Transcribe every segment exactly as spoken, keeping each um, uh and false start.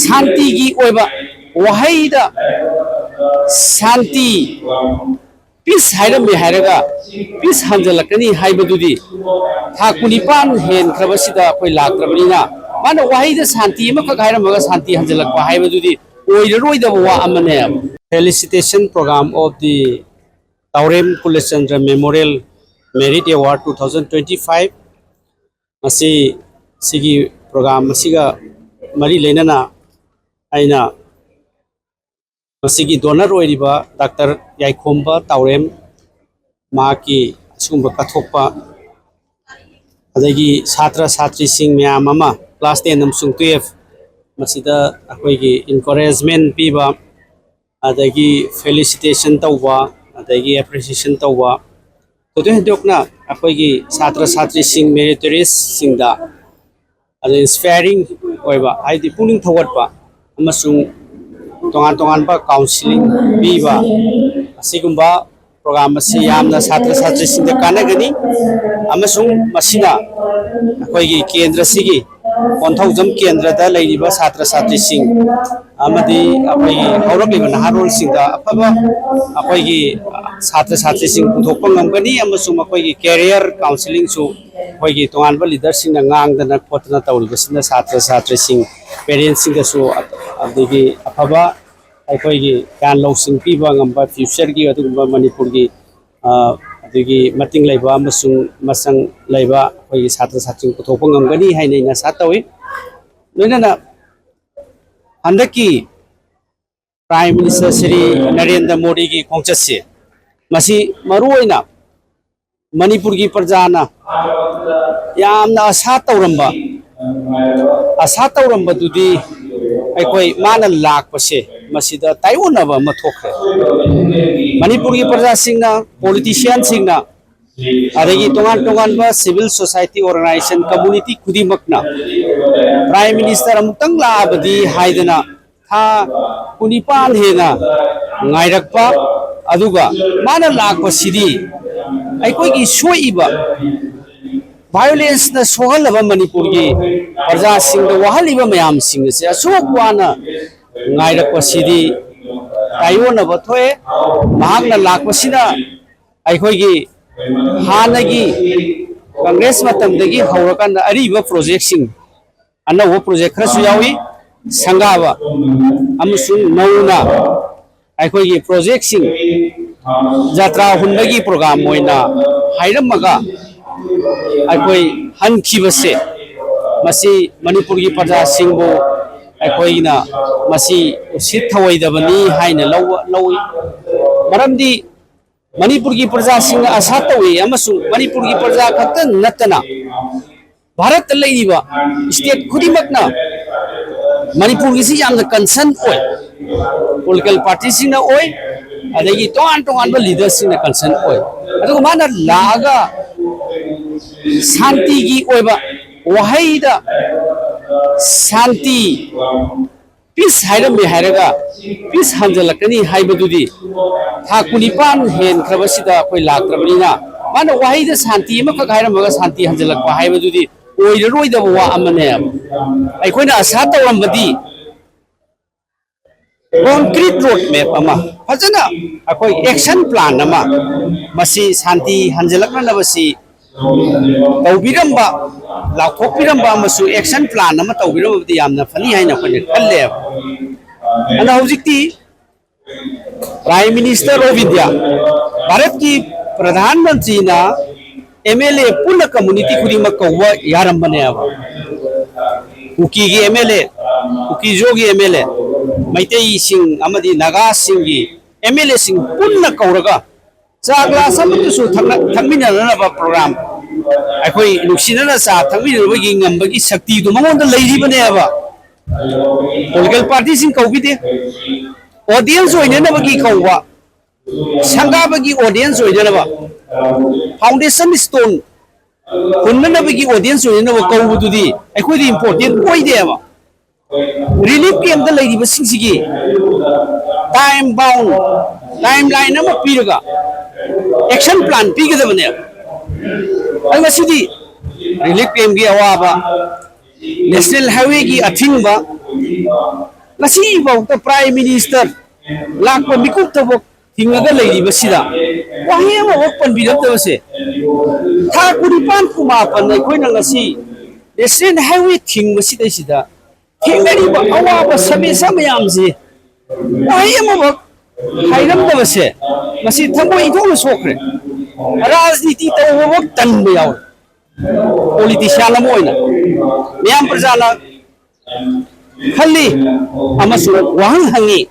ꯁꯥꯟꯇꯤꯒꯤ ꯑꯣꯏꯕ ꯋꯥꯍꯩꯗ ꯁꯥꯟꯇꯤ, ꯄꯤꯁ ꯍꯥꯏꯔꯝꯃꯦ ꯍꯥꯏꯔꯒ ꯄꯤꯁ ꯍꯟꯖꯜꯂꯛꯀꯅꯤ ꯍꯥꯏꯕꯗꯨꯗꯤ ꯊꯥ ꯀꯨꯟꯅꯤꯄꯥꯟ ꯍꯦꯟꯈ꯭ꯔꯕꯁꯤꯗ ꯑꯩꯈꯣꯏ ꯂꯥꯛꯇ꯭ꯔꯕꯅꯤꯅ, ꯃꯥꯅ ꯋꯥꯍꯩꯗ ꯁꯥꯟꯇꯤ ꯑꯃꯈꯛ ꯍꯥꯏꯔꯝꯃꯒ ꯁꯥꯟꯇꯤ ꯍꯟꯖꯜꯂꯛꯄ ꯍꯥꯏꯕꯗꯨꯗꯤ ꯑꯣꯏꯔꯔꯣꯏꯗꯕ ꯋꯥ ꯑꯃꯅꯦ꯫ Felicitation program of the Taurem Kulachandra Memorial Merit Award two thousand twenty-five, ꯃꯁꯤ, ꯁꯤꯒꯤ program ꯑꯁꯤꯒ ꯃꯔꯤ ꯂꯩꯅꯅ ꯑꯩꯅ ꯃꯁꯤꯒꯤ donor ꯑꯣꯏꯔꯤꯕ ꯗꯥꯛꯇꯔ ꯌꯥꯏꯈꯣꯝꯕ ꯇꯥꯎꯔꯦꯝ, ꯃꯍꯥꯛꯀꯤ ꯑꯁꯤꯒꯨꯝꯕ ꯀꯠꯊꯣꯛꯄ, ꯑꯗꯒꯤ ꯁꯥꯇ꯭ꯔ ꯁꯥꯇ꯭ꯔꯤꯁꯤꯡ ꯃꯌꯥꯝ ꯑꯃ class ten ꯑꯃꯁꯨꯡ twelve, ꯃꯁꯤꯗ ꯑꯩꯈꯣꯏꯒꯤ encouragement ꯄꯤꯕ, ꯑꯗꯒꯤ felicitation ꯇꯧꯕ, ꯑꯗꯒꯤ appreciation ꯇꯧꯕ, ꯊꯣꯏꯗꯣꯛ ꯍꯦꯟꯗꯣꯛꯅ ꯑꯩꯈꯣꯏꯒꯤ ꯁꯥꯇ꯭ꯔ ꯁꯥꯇ꯭ꯔꯤꯁꯤꯡ, meritorious ꯁꯤꯡꯗ ꯑꯗ inspiring ꯑꯣꯏꯕ, ꯍꯥꯏꯗꯤ ꯄꯨꯛꯅꯤꯡ ꯊꯧꯒꯠꯄ ꯑꯃꯁꯨꯡ ꯇꯣꯉꯥꯟ ꯇꯣꯉꯥꯟꯕ counselling ꯄꯤꯕ, ꯑꯁꯤꯒꯨꯝꯕ program ꯑꯁꯤ ꯌꯥꯝꯅ ꯁꯥꯇ꯭ꯔ ꯁꯥꯇ꯭ꯔꯤꯁꯤꯡꯗ ꯀꯥꯟꯅꯒꯅꯤ꯫ ꯑꯃꯁꯨꯡ ꯃꯁꯤꯅ ꯑꯩꯈꯣꯏꯒꯤ ꯀꯦꯟꯗ꯭ꯔꯁꯤꯒꯤ ꯀꯣꯟꯊꯧꯖꯝ ꯀꯦꯟꯗ꯭ꯔꯗ ꯂꯩꯔꯤꯕ ꯁꯥꯇ꯭ꯔ ꯁꯥꯇ꯭ꯔꯤꯁꯤꯡ ꯑꯃꯗꯤ ꯑꯩꯈꯣꯏꯒꯤ ꯍꯧꯔꯛꯂꯤꯕ ꯅꯍꯥꯔꯣꯜꯁꯤꯡꯗ ꯑꯐꯕ, ꯑꯩꯈꯣꯏꯒꯤ ꯁꯥꯇ꯭ꯔ ꯁꯥꯇ꯭ꯔꯤꯁꯤꯡ ꯄꯨꯊꯣꯛꯄ ꯉꯝꯒꯅꯤ꯫ ꯑꯃꯁꯨꯡ ꯃꯈꯣꯏꯒꯤ career counselling ꯁꯨ ꯑꯩꯈꯣꯏꯒꯤ ꯇꯣꯉꯥꯟꯕ leader ꯁꯤꯡꯅ ꯉꯥꯡꯗꯅ ꯈꯣꯠꯇꯅ ꯇꯧꯔꯤꯕꯁꯤꯅ ꯁꯥꯇ꯭ꯔ ꯁꯥꯇ꯭ꯔꯤꯁꯤꯡ, parents ꯁꯤꯡꯗꯁꯨ ꯑꯗꯒꯤ ꯑꯐꯕ ꯑꯩꯈꯣꯏꯒꯤ ꯒ꯭ꯌꯥꯟ ꯂꯧꯁꯤꯡ ꯄꯤꯕ ꯉꯝꯕ future ꯒꯤ ꯑꯗꯨꯒꯨꯝꯕ ꯃꯅꯤꯄꯨꯔꯒꯤ, ꯑ, ꯑꯗꯒꯤ ꯃꯇꯤꯡ ꯂꯩꯕ ꯑꯃꯁꯨꯡ ꯃꯆꯪ ꯂꯩꯕ ꯑꯩꯈꯣꯏꯒꯤ ꯁꯥꯇ꯭ꯔ ꯁꯥꯇ꯭ꯔꯤꯁꯤꯡ ꯄꯨꯊꯣꯛꯄ ꯉꯝꯒꯅꯤ ꯍꯥꯏꯅ ꯑꯩꯅ ꯑꯥꯁꯥ ꯇꯧꯏ꯫ ꯂꯣꯏꯅꯅ ꯍꯟꯗꯛꯀꯤ Prime Minister ꯁ꯭ꯔꯤ ꯅꯔꯦꯟꯗ꯭ꯔ ꯃꯣꯗꯤꯒꯤ ꯈꯣꯡꯆꯠꯁꯦ, ꯃꯁꯤ ꯃꯔꯨꯑꯣꯏꯅ ꯃꯅꯤꯄꯨꯔꯒꯤ ꯄ꯭ꯔꯖꯥꯅ ꯌꯥꯝꯅ ꯑꯥꯁꯥ ꯇꯧꯔꯝꯕ, ꯑꯥꯁꯥ ꯇꯧꯔꯝꯕꯗꯨꯗꯤ ꯑꯩꯈꯣꯏ ꯃꯥꯅ ꯂꯥꯛꯄꯁꯦ ꯃꯁꯤꯗ ꯇꯥꯏꯑꯣꯟꯅꯕ ꯑꯃ ꯊꯣꯛꯈ꯭ꯔꯦ꯫ ꯃꯅꯤꯄꯨꯔꯒꯤ ꯄ꯭ꯔꯖꯥꯁꯤꯡꯅ, politician ꯁꯤꯡꯅ, ꯑꯗꯒꯤ ꯇꯣꯉꯥꯟ ꯇꯣꯉꯥꯟꯕ civil society organization, community ꯈꯨꯗꯤꯡꯃꯛꯅ Prime Minister ꯑꯃꯨꯛꯇꯪ ꯂꯥꯛꯑꯕꯗꯤ ꯍꯥꯏꯗꯅ ꯊꯥ ꯀꯨꯟꯅꯤꯄꯥꯟ ꯍꯦꯟꯅ ꯉꯥꯏꯔꯛꯄ, ꯑꯗꯨꯒ ꯃꯥꯅ ꯂꯥꯛꯄꯁꯤꯗꯤ ꯑꯩꯈꯣꯏꯒꯤ ꯁꯣꯛꯏꯕ ꯚꯥꯏꯑꯣꯂꯦꯟꯁꯅ ꯁꯣꯛꯍꯜꯂꯕ ꯃꯅꯤꯄꯨꯔꯒꯤ ꯄ꯭ꯔꯖꯥꯁꯤꯡꯗ ꯋꯥꯍꯜꯂꯤꯕ ꯃꯌꯥꯝꯁꯤꯡ ꯑꯁꯦ ꯑꯁꯨꯛ ꯋꯥꯅ ꯉꯥꯏꯔꯛꯄꯁꯤꯗꯤ ꯇꯥꯏꯑꯣꯟꯅꯕ ꯊꯣꯛꯑꯦ꯫ ꯃꯍꯥꯛꯅ ꯂꯥꯛꯄꯁꯤꯅ ꯑꯩꯈꯣꯏꯒꯤ ꯍꯥꯟꯅꯒꯤ ꯀꯪꯒ꯭ꯔꯦꯁ ꯃꯇꯝꯗꯒꯤ ꯍꯧꯔꯀꯥꯟꯗ ꯑꯔꯤꯕ ꯄ꯭ꯔꯣꯖꯦꯛꯁꯤꯡ, ꯑꯅꯧꯕ ꯄ꯭ꯔꯣꯖꯦꯛ ꯈꯔꯁꯨ ꯌꯥꯎꯏ, ꯁꯪꯒꯥꯕ ꯑꯃꯁꯨꯡ ꯅꯧꯅ ꯑꯩꯈꯣꯏꯒꯤ ꯄ꯭ꯔꯣꯖꯦꯛꯁꯤꯡ ꯖꯇ꯭ꯔꯥ ꯍꯨꯟꯕꯒꯤ ꯄ꯭ꯔꯣꯒ꯭ꯔꯥꯝ ꯑꯣꯏꯅ ꯍꯥꯏꯔꯝꯃꯒ ꯑꯩꯈꯣꯏ ꯍꯟꯈꯤꯕꯁꯦ, ꯃꯁꯤ ꯃꯅꯤꯄꯨꯔꯒꯤ ꯄ꯭ꯔꯖꯥꯁꯤꯡꯕꯨ ꯑꯩꯈꯣꯏꯅ ꯃꯁꯤ ꯎꯁꯤꯠ ꯊꯑꯣꯏꯗꯕꯅꯤ ꯍꯥꯏꯅ ꯂꯧꯕ, ꯂꯧꯏ꯫ ꯃꯔꯝꯗꯤ ꯃꯅꯤꯄꯨꯔꯒꯤ ꯄ꯭ꯔꯖꯥꯁꯤꯡꯅ ꯑꯁꯥ ꯇꯧꯏ ꯑꯃꯁꯨꯡ ꯃꯅꯤꯄꯨꯔꯒꯤ ꯄ꯭ꯔꯖꯥ ꯈꯛꯇ ꯅꯠꯇꯅ ꯚꯥꯔꯠꯇ ꯂꯩꯔꯤꯕ ꯁ꯭ꯇꯦꯠ ꯈꯨꯗꯤꯡꯃꯛꯅ ꯃꯅꯤꯄꯨꯔꯒꯤꯁꯤ ꯌꯥꯝꯅ ꯀꯟꯁꯔꯟ ꯑꯣꯏ꯫ ꯄꯣꯂꯤꯇꯤꯀꯦꯜ ꯄꯥꯔꯇꯤꯁꯤꯡꯅ ꯑꯣꯏ, ꯑꯗꯒꯤ ꯇꯣꯉꯥꯟ ꯇꯣꯉꯥꯟꯕ ꯂꯤꯗꯔꯁꯤꯡꯅ ꯀꯟꯁꯔꯟ ꯑꯣꯏ꯫ ꯑꯗꯨꯒ ꯃꯥꯅ ꯂꯥꯛꯑꯒ ꯁꯥꯟꯇꯤꯒꯤ ꯑꯣꯏꯕ ꯋꯥꯍꯩꯗ ꯁꯥꯟꯇꯤ, ꯄꯤꯁ ꯍꯥꯏꯔꯝꯃꯦ ꯍꯥꯏꯔꯒ ꯄꯤꯁ ꯍꯟꯖꯜꯂꯛꯀꯅꯤ ꯍꯥꯏꯕꯗꯨꯗꯤ ꯊꯥ ꯀꯨꯟꯅꯤꯄꯥꯟ ꯍꯦꯟꯈ꯭ꯔꯕꯁꯤꯗ ꯑꯩꯈꯣꯏ ꯂꯥꯛꯇ꯭ꯔꯕꯅꯤꯅ, ꯃꯥꯅ ꯋꯥꯍꯩꯗ ꯁꯥꯟꯇꯤ ꯑꯃꯈꯛ ꯍꯥꯏꯔꯝꯃꯒ ꯁꯥꯟꯇꯤ ꯍꯟꯖꯜꯂꯛꯄ ꯍꯥꯏꯕꯗꯨꯗꯤ ꯑꯣꯏꯔꯔꯣꯏꯗꯕ ꯋꯥ ꯑꯃꯅꯦꯕ꯫ ꯑꯩꯈꯣꯏꯅ ꯑꯁꯥ ꯇꯧꯔꯝꯕꯗꯤ ꯀꯣꯟꯀ꯭ꯔꯤꯠ ꯔꯣꯗ ꯃꯦꯞ ꯑꯃ, ꯐꯖꯅ ꯑꯩꯈꯣꯏ ꯑꯦꯛꯁꯟ ꯄ꯭ꯂꯥꯟ ꯑꯃ, ꯃꯁꯤ ꯁꯥꯟꯇꯤ ꯍꯟꯖꯜꯂꯛꯅꯅꯕꯁꯤ ꯇꯧꯕꯤꯔꯝꯕ, ꯂꯥꯎꯊꯣꯛꯄꯤꯔꯝꯕ ꯑꯃꯁꯨꯡ ꯑꯦꯛꯁꯟ ꯄ꯭ꯂꯥꯟ ꯑꯃ ꯇꯧꯕꯤꯔꯝꯕꯗꯤ ꯌꯥꯝꯅ ꯐꯅꯤ ꯍꯥꯏꯅ ꯑꯩꯈꯣꯏꯅ ꯈꯜꯂꯦꯕ꯫ ꯑꯗ ꯍꯧꯖꯤꯛꯇꯤ Prime Minister of India, ꯚꯥꯔꯠꯀꯤ ꯄ꯭ꯔꯙꯥꯟ ꯃꯟꯇ꯭ꯔꯤꯅ ꯑꯦꯝ ꯑꯦꯜ ꯑꯦ ꯄꯨꯟꯅ ꯀꯝꯃꯨꯅꯤꯇꯤ ꯈꯨꯗꯤꯡꯃꯛ ꯀꯧꯕ ꯌꯥꯔꯝꯕꯅꯦꯕ꯫ ꯀꯨꯀꯤꯒꯤ ꯑꯦꯝ ꯑꯦꯜ ꯑꯦ, ꯀꯨꯀꯤꯖꯣꯒꯤ ꯑꯦꯝ ꯑꯦꯜ ꯑꯦ, ꯃꯩꯇꯩꯁꯤꯡ ꯑꯃꯗꯤ ꯅꯥꯒꯥꯁꯤꯡꯒꯤ ꯑꯦꯝ ꯑꯦꯜ ꯑꯦꯁꯤꯡ ꯄꯨꯟꯅ ꯀꯧꯔꯒ ꯆꯥ ꯒ꯭ꯂꯥꯁ ꯑꯃꯠꯇꯁꯨ ꯊꯛꯅ-, ꯊꯛꯃꯤꯟꯅꯅꯕ ꯄ꯭ꯔꯣꯒ꯭ꯔꯥꯝ ꯑꯩꯈꯣꯏ ꯅꯨꯡꯁꯤꯅꯅ ꯆꯥ ꯊꯛꯃꯤꯟꯅꯕꯒꯤ ꯉꯝꯕꯒꯤ ꯁꯛꯇꯤꯗꯨ ꯃꯉꯣꯟꯗ ꯂꯩꯔꯤꯕꯅꯦꯕ꯫ ꯄꯣꯂꯤꯇꯤꯀꯦꯜ ꯄꯥꯔꯇꯤꯁꯤꯡ ꯀꯧꯕꯤꯗꯦ, ꯑꯣꯗꯤꯌꯦꯟꯁ ꯑꯣꯏꯅꯅꯕꯒꯤ ꯀꯧꯕ, ꯁꯪꯒꯥꯕꯒꯤ ꯑꯣꯗꯤꯌꯦꯟꯁ ꯑꯣꯏꯅꯅꯕ, ꯐꯥꯎꯟꯗꯦꯁꯟ ꯁ꯭ꯇꯣꯟ ꯍꯨꯟꯅꯅꯕꯒꯤ ꯑꯣꯗꯤꯌꯦꯟꯁ ꯑꯣꯏꯅꯅꯕ ꯀꯧꯕꯗꯨꯗꯤ ꯑꯩꯈꯣꯏꯗꯤ ꯏꯝꯄꯣꯔꯇꯦꯟ ꯑꯣꯏꯗꯦꯕ꯫ ꯔꯤꯂꯤꯐ ꯀꯦꯝꯞꯇ ꯂꯩꯔꯤꯕꯁꯤꯡꯁꯤꯒꯤ ꯇꯥꯏꯝ ꯕꯥꯎꯟ, ꯇꯥꯏꯝ ꯂꯥꯏꯟ ꯑꯃ ꯄꯤꯔꯒ ꯑꯦꯛꯁꯟ ꯄ꯭ꯂꯥꯟ ꯄꯤꯒꯗꯕꯅꯦꯕ꯫ ꯑꯗꯨ ꯉꯁꯤꯗꯤ ꯔꯤꯂꯤꯐ ꯀꯦꯝꯒꯤ ꯑꯋꯥꯕ, ꯅꯦꯁꯅꯦꯜ ꯍꯥꯏꯋꯦꯒꯤ ꯑꯊꯤꯡꯕ, ꯉꯁꯤꯐꯥꯎꯗ ꯄ꯭ꯔꯥꯏꯝ ꯃꯤꯅꯤꯁꯇꯔ ꯂꯥꯛꯄ ꯃꯤꯀꯨꯞꯇꯐꯥꯎ ꯊꯤꯡꯉꯒ ꯂꯩꯔꯤꯕꯁꯤꯗ ꯋꯥꯍꯩ ꯑꯃꯐꯥꯎ ꯄꯟꯕꯤꯔꯛꯇꯕꯁꯦ, ꯊꯥ ꯀꯨꯟꯅꯤꯄꯥꯟ ꯀꯨꯟꯃꯥꯄꯟ ꯑꯩꯈꯣꯏꯅ ꯉꯁꯤ ꯅꯦꯁꯅꯦꯜ ꯍꯥꯏꯋꯦ ꯊꯤꯡꯕꯁꯤꯗꯩꯁꯤꯗ ꯊꯦꯡꯅꯔꯤꯕ ꯑꯋꯥꯕ ꯁꯃꯁ꯭ꯌꯥ ꯃꯌꯥꯝꯁꯤ ꯋꯥꯍꯩ ꯑꯃꯈꯛ ꯍꯥꯏꯔꯝꯗꯕꯁꯦ, ꯃꯁꯤ ꯊꯃꯣꯏ ꯏꯊꯣꯛꯅ ꯁꯣꯛꯈ꯭ꯔꯦ꯫ ꯔꯥꯖꯅꯤꯇꯤ ꯇꯧꯕꯃꯛ ꯇꯟꯕ ꯌꯥꯎꯔꯦ꯫ ꯄꯣꯂꯤꯇꯤꯁꯤꯌꯥꯟ ꯑꯃ ꯑꯣꯏꯅ ꯃꯤꯌꯥꯝ ꯄ꯭ꯔꯖꯥꯅ ꯈꯜꯂꯤ ꯑꯃꯁꯨꯡ ꯋꯥꯍꯪ ꯍꯪꯉꯤ,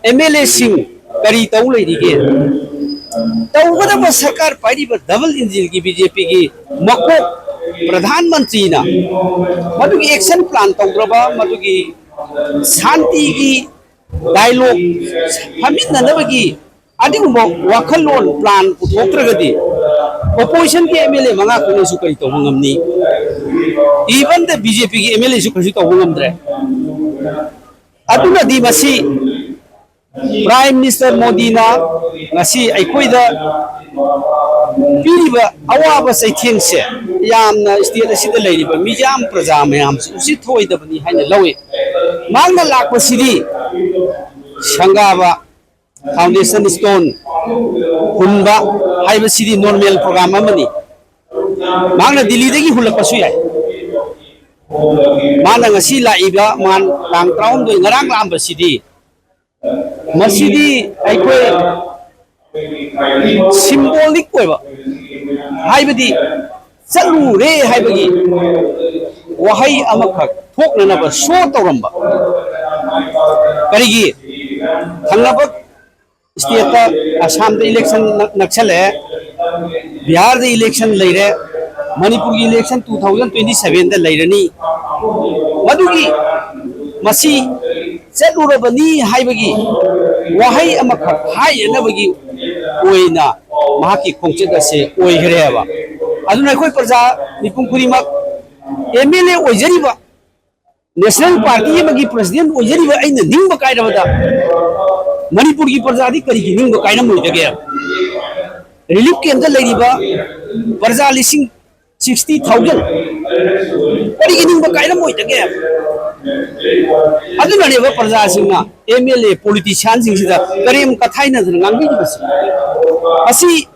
ꯑꯦꯝ ꯑꯦꯜ ꯑꯦꯁꯤꯡ ꯀꯔꯤ ꯇꯧ ꯂꯩꯔꯤꯒꯦ? ꯇꯧꯒꯗꯕ ꯁꯔꯀꯥꯔ ꯄꯥꯏꯔꯤꯕ ꯗꯕꯜ ꯏꯟꯖꯤꯟꯒꯤ ꯕꯤ ꯖꯦ ꯄꯤꯒꯤ ꯃꯀꯣꯛ ꯄ꯭ꯔꯙꯥꯟ ꯃꯟꯇ꯭ꯔꯤꯅ ꯃꯗꯨꯒꯤ ꯑꯦꯛꯁꯟ ꯄ꯭ꯂꯥꯟ ꯇꯧꯗ꯭ꯔꯕ, ꯃꯗꯨꯒꯤ ꯁꯥꯟꯇꯤꯒꯤ ꯗꯥꯏꯂꯣꯒ ꯐꯝꯃꯤꯟꯅꯅꯕꯒꯤ ꯑꯗꯨꯒꯨꯝꯕ ꯋꯥꯈꯜꯂꯣꯟ ꯄ꯭ꯂꯥꯟ ꯄꯨꯊꯣꯛꯇ꯭ꯔꯒꯗꯤ ꯑꯣꯄꯣꯖꯤꯁꯟꯒꯤ ꯑꯦꯝ ꯑꯦꯜ ꯑꯦ ꯃꯉꯥ ꯈꯛꯅꯁꯨ ꯀꯔꯤ ꯇꯧꯕ ꯉꯝꯅꯤ? Even the ꯕꯤ ꯖꯦ ꯄꯤꯒꯤ ꯑꯦꯝ ꯑꯦꯜ ꯑꯦꯁꯨ ꯀꯩꯁꯨ ꯇꯧꯕ ꯉꯝꯗ꯭ꯔꯦ꯫ ꯑꯗꯨꯅꯗꯤ ꯃꯁꯤ ꯄ꯭ꯔꯥꯏꯝ ꯃꯤꯅꯤꯁꯇꯔ ꯃꯣꯗꯤꯅ ꯉꯁꯤ ꯑꯩꯈꯣꯏꯗ ꯄꯤꯔꯤꯕ ꯑꯋꯥꯕ ꯆꯩꯊꯦꯡꯁꯦ ꯌꯥꯝꯅ ꯁ꯭ꯇꯦꯠ ꯑꯁꯤꯗ ꯂꯩꯔꯤꯕ ꯃꯤꯌꯥꯝ ꯄ꯭ꯔꯖꯥ ꯃꯌꯥꯝꯁꯤ ꯎꯁꯤꯠ ꯊꯑꯣꯏꯗꯕꯅꯤ ꯍꯥꯏꯅ ꯂꯧꯏ꯫ ꯃꯍꯥꯛꯅ ꯂꯥꯛꯄꯁꯤꯗꯤ ꯁꯪꯒꯥꯕ, ꯐꯥꯎꯟꯗꯦꯁꯟ ꯁ꯭ꯇꯣꯟ ꯍꯨꯟꯕ ꯍꯥꯏꯕꯁꯤꯗꯤ ꯅꯣꯔꯃꯦꯜ ꯄ꯭ꯔꯣꯒ꯭ꯔꯥꯝ ꯑꯃꯅꯤ꯫ ꯃꯍꯥꯛꯅ ꯗꯤꯜꯂꯤꯗꯒꯤ ꯍꯨꯜꯂꯛꯄꯁꯨ ꯌꯥꯏ꯫ ꯃꯥꯅ ꯉꯁꯤ ꯂꯥꯛꯏꯕ, ꯃꯥꯟ ꯇꯥꯡ ꯇꯔꯥꯍꯨꯝꯗꯣꯏ ꯉꯔꯥꯡ ꯂꯥꯛꯑꯝꯕꯁꯤꯗꯤ, ꯃꯁꯤꯗꯤ ꯑꯩꯈꯣꯏ ꯁꯤꯝꯕꯣꯂꯤꯛ ꯑꯣꯏꯕ, ꯍꯥꯏꯕꯗꯤ ꯆꯠꯂꯨꯔꯦ ꯍꯥꯏꯕꯒꯤ ꯋꯥꯍꯩ ꯑꯃꯈꯛ ꯊꯣꯛꯅꯅꯕ ꯁꯣ ꯇꯧꯔꯝꯕ꯫ ꯀꯔꯤꯒꯤ? ꯊꯪꯅꯕ ꯁ꯭ꯇꯦꯠꯇ, ꯑꯁꯥꯝꯗ ꯏꯂꯦꯛꯁꯟ ꯅꯛ-, ꯅꯛꯁꯜꯂꯛꯑꯦ, ꯕꯤꯍꯥꯔꯗ ꯏꯂꯦꯛꯁꯟ ꯂꯩꯔꯦ, ꯃꯅꯤꯄꯨꯔꯒꯤ ꯏꯂꯦꯛꯁꯟ two thousand twenty sevenꯗ ꯂꯩꯔꯅꯤ꯫ ꯃꯗꯨꯒꯤ ꯃꯁꯤ ꯆꯠꯂꯨꯔꯕꯅꯤ ꯍꯥꯏꯕꯒꯤ ꯋꯥꯍꯩ ꯑꯃꯈꯛ ꯍꯥꯏꯅꯅꯕꯒꯤ ꯑꯣꯏꯅ ꯃꯍꯥꯛꯀꯤ ꯈꯣꯡꯆꯠ ꯑꯁꯤ ꯑꯣꯏꯈ꯭ꯔꯦꯕ꯫ ꯑꯗꯨꯅ ꯑꯩꯈꯣꯏ ꯄ꯭ꯔꯖꯥ ꯃꯤꯄꯨꯝ ꯈꯨꯗꯤꯡꯃꯛ, ꯑꯦꯝ ꯑꯦꯜ ꯑꯦ ꯑꯣꯏꯖꯔꯤꯕ, ꯅꯦꯁꯅꯦꯜ ꯄꯥꯔꯇꯤ ꯑꯃꯒꯤ ꯄ꯭ꯔꯁꯤꯗꯦꯟ ꯑꯣꯏꯖꯔꯤꯕ ꯑꯩꯅ ꯅꯤꯡꯕ ꯀꯥꯏꯔꯕꯗ ꯃꯅꯤꯄꯨꯔꯒꯤ ꯄ꯭ꯔꯖꯥꯗꯤ ꯀꯔꯤꯒꯤ ꯅꯤꯡꯕ ꯀꯥꯏꯔꯝꯃꯣꯏꯗꯒꯦ? ꯔꯤꯂꯤꯐ ꯀꯦꯝꯞꯇ ꯂꯩꯔꯤꯕ ꯄ꯭ꯔꯖꯥ ꯂꯤꯁꯤꯡ ꯁꯤꯛꯁꯇꯤ ꯊꯥꯎꯖꯟ꯫ ꯀꯔꯤꯒꯤ ꯅꯤꯡꯕ ꯀꯥꯏꯔꯝꯃꯣꯏꯗꯒꯦ? ꯑꯗꯨꯅꯅꯦꯕ ꯄ꯭ꯔꯖꯥꯁꯤꯡꯅ ꯑꯦꯝ ꯑꯦꯜ ꯑꯦ, ꯄꯣꯂꯤꯇꯤꯁꯤꯌꯥꯟꯁꯤꯡꯁꯤꯗ ꯀꯔꯦꯝ ꯀꯊꯥꯏꯅꯗꯅ ꯉꯥꯡꯕꯤꯔꯤꯕꯁꯤ꯫ ꯑꯁꯤ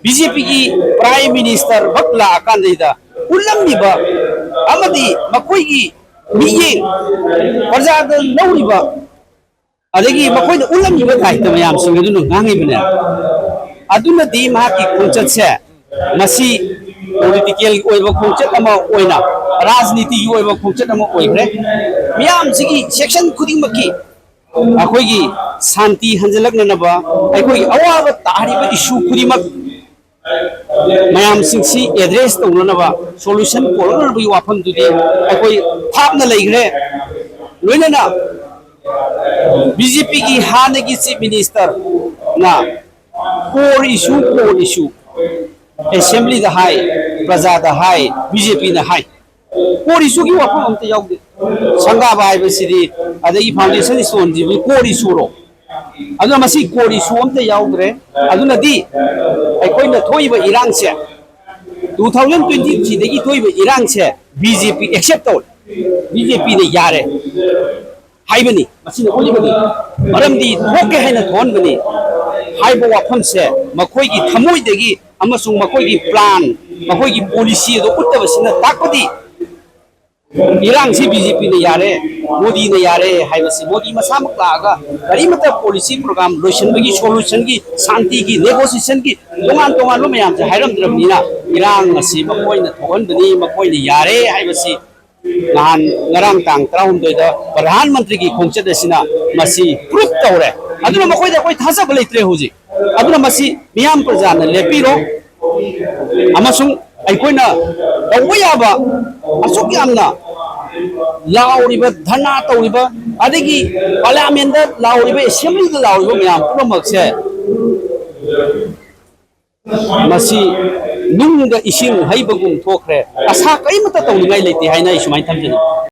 ꯕꯤ ꯖꯦ ꯄꯤꯒꯤ ꯄ꯭ꯔꯥꯏꯝ ꯃꯤꯅꯤꯁꯇꯔ ꯃꯛ ꯂꯥꯛꯑꯀꯥꯟꯗꯩꯗ ꯎꯠꯂꯝꯃꯤꯕ ꯑꯃꯗꯤ ꯃꯈꯣꯏꯒꯤ ꯃꯤꯠꯌꯦꯡ, ꯄ꯭ꯔꯖꯥꯗ ꯂꯧꯔꯤꯕ, ꯑꯗꯒꯤ ꯃꯈꯣꯏꯅ ꯎꯠꯂꯝꯃꯤꯕ ꯗꯥꯏꯇ ꯃꯌꯥꯝꯁꯤꯡ ꯑꯗꯨꯅ ꯉꯥꯡꯉꯤꯕꯅꯦ꯫ ꯑꯗꯨꯅꯗꯤ ꯃꯍꯥꯛꯀꯤ ꯈꯣꯡꯆꯠꯁꯦ ꯃꯁꯤ ꯄꯣꯂꯤꯇꯤꯀꯦꯜꯒꯤ ꯑꯣꯏꯕ ꯈꯣꯡꯆꯠ ꯑꯃ ꯑꯣꯏꯅ, ꯔꯥꯖꯅꯤꯇꯤꯒꯤ ꯑꯣꯏꯕ ꯈꯣꯡꯆꯠ ꯑꯃ ꯑꯣꯏꯈ꯭ꯔꯦ꯫ ꯃꯤꯌꯥꯝꯁꯤꯒꯤ ꯁꯦꯛꯁꯟ ꯈꯨꯗꯤꯡꯃꯛꯀꯤ ꯑꯩꯈꯣꯏꯒꯤ ꯁꯥꯟꯇꯤ ꯍꯟꯖꯤꯜꯂꯛꯅꯅꯕ, ꯑꯩꯈꯣꯏꯒꯤ ꯑꯋꯥꯕ ꯇꯥꯔꯤꯕ ꯏꯁꯨ ꯈꯨꯗꯤꯡꯃꯛ ꯃꯌꯥꯝꯁꯤꯡꯁꯤ ꯑꯦꯗ꯭ꯔꯦꯁ ꯇꯧꯅꯅꯕ, ꯁꯣꯂꯨꯁꯟ ꯄꯨꯔꯛꯅꯅꯕꯒꯤ ꯋꯥꯐꯝꯗꯨꯗꯤ ꯑꯩꯈꯣꯏ ꯊꯥꯞꯅ ꯂꯩꯈ꯭ꯔꯦ꯫ ꯂꯣꯏꯅꯅ ꯕꯤ ꯖꯦ ꯄꯤꯒꯤ ꯍꯥꯟꯅꯒꯤ ꯆꯤꯐ ꯃꯤꯅꯤꯁꯇꯔꯅ core issue, core issue, ꯑꯦꯁꯦꯝꯕ꯭ꯂꯤꯗ ꯍꯥꯏ, ꯄ꯭ꯔꯖꯥꯗ ꯍꯥꯏ, ꯕꯤ ꯖꯦ ꯄꯤꯅ ꯍꯥꯏ꯫ Core issue ꯒꯤ ꯋꯥꯐꯝ ꯑꯝꯇ ꯌꯥꯎꯗꯦ꯫ ꯁꯪꯒꯥꯕ ꯍꯥꯏꯕꯁꯤꯗꯤ, ꯑꯗꯒꯤ foundation stone ꯁꯤꯕꯨ core issue ꯔꯣ? ꯑꯗꯨꯅ ꯃꯁꯤ core issue ꯑꯝꯇ ꯌꯥꯎꯗ꯭ꯔꯦ꯫ ꯑꯗꯨꯅꯗꯤ ꯑꯩꯈꯣꯏꯅ ꯊꯣꯛꯏꯕ ꯏꯔꯥꯡꯁꯦ, two thousand twenty three ꯗꯒꯤ ꯊꯣꯛꯏꯕ ꯏꯔꯥꯡꯁꯦ ꯕꯤ ꯖꯦ ꯄꯤ accept ꯇꯧꯔꯦ, ꯕꯤ ꯖꯦ ꯄꯤꯅ ꯌꯥꯔꯦ ꯍꯥꯏꯕꯅꯤ꯫ ꯃꯁꯤꯅ ꯎꯠꯂꯤꯕꯅꯤ, ꯃꯔꯝꯗꯤ ꯊꯣꯛꯀꯦ ꯍꯥꯏꯅ ꯊꯣꯛꯍꯟꯕꯅꯤ ꯍꯥꯏꯕ ꯋꯥꯐꯝꯁꯦ ꯃꯈꯣꯏꯒꯤ ꯊꯃꯣꯏꯗꯒꯤ ꯑꯃꯁꯨꯡ ꯃꯈꯣꯏꯒꯤ plan, ꯃꯈꯣꯏꯒꯤ policy ꯑꯗꯨ ꯎꯠꯇꯕꯁꯤꯅ ꯇꯥꯛꯄꯗꯤ ꯏꯔꯥꯡꯁꯤ ꯕꯤ ꯖꯦ ꯄꯤꯅ ꯌꯥꯔꯦ, ꯃꯣꯗꯤꯅ ꯌꯥꯔꯦ ꯍꯥꯏꯕꯁꯤ, ꯃꯣꯗꯤ ꯃꯁꯥꯃꯛ ꯂꯥꯛꯑꯒ ꯀꯔꯤꯃꯠꯇ policy program ꯂꯣꯏꯁꯤꯟꯕꯒꯤ, solution ꯒꯤ, ꯁꯥꯟꯇꯤꯒꯤ, negotiation ꯒꯤ ꯇꯣꯉꯥꯟ ꯇꯣꯉꯥꯟꯕ ꯃꯌꯥꯝꯁꯦ ꯍꯥꯏꯔꯝꯗ꯭ꯔꯕꯅꯤꯅ, ꯏꯔꯥꯡ ꯑꯁꯤ ꯃꯈꯣꯏꯅ ꯊꯣꯛꯍꯟꯕꯅꯤ, ꯃꯈꯣꯏꯅ ꯌꯥꯔꯦ ꯍꯥꯏꯕꯁꯤ ꯅꯍꯥꯟ, ꯉꯔꯥꯡ ꯇꯥꯡ ꯇꯔꯥꯍꯨꯝꯗꯣꯏꯗ ꯄ꯭ꯔꯙꯥꯟ ꯃꯟꯇ꯭ꯔꯤꯒꯤ ꯈꯣꯡꯆꯠ ꯑꯁꯤꯅ ꯃꯁꯤ proof ꯇꯧꯔꯦ꯫ ꯑꯗꯨꯅ ꯃꯈꯣꯏꯗ ꯑꯩꯈꯣꯏ ꯊꯥꯖꯕ ꯂꯩꯇ꯭ꯔꯦ ꯍꯧꯖꯤꯛ꯫ ꯑꯗꯨꯅ ꯃꯁꯤ ꯃꯤꯌꯥꯝ ꯄ꯭ꯔꯖꯥꯅ ꯂꯦꯞꯄꯤꯔꯣ, ꯑꯃꯁꯨꯡ ꯑꯩꯈꯣꯏꯅ ꯇꯧꯕ ꯌꯥꯕ ꯑꯁꯨꯛ ꯌꯥꯝꯅ ꯂꯥꯎꯔꯤꯕ, ꯙꯔꯅꯥ ꯇꯧꯔꯤꯕ, ꯑꯗꯒꯤ ꯄꯥꯔꯂꯤꯌꯥꯃꯦꯟꯗ ꯂꯥꯎꯔꯤꯕ, ꯑꯦꯁꯦꯝꯕ꯭ꯂꯤꯗ ꯂꯥꯎꯔꯤꯕ ꯃꯌꯥꯝ ꯄꯨꯝꯅꯃꯛꯁꯦ ꯃꯁꯤ ꯅꯨꯡꯗ ꯏꯁꯤꯡ ꯍꯩꯕꯒꯨꯝ ꯊꯣꯛꯈ꯭ꯔꯦ꯫ ꯑꯁꯥ ꯀꯔꯤꯃꯠꯇ ꯇꯧꯅꯤꯡꯉꯥꯏ ꯂꯩꯇꯦ ꯍꯥꯏꯅ ꯑꯩ ꯁꯨꯃꯥꯏꯅ ꯊꯝꯖꯅꯤꯡꯉꯤ꯫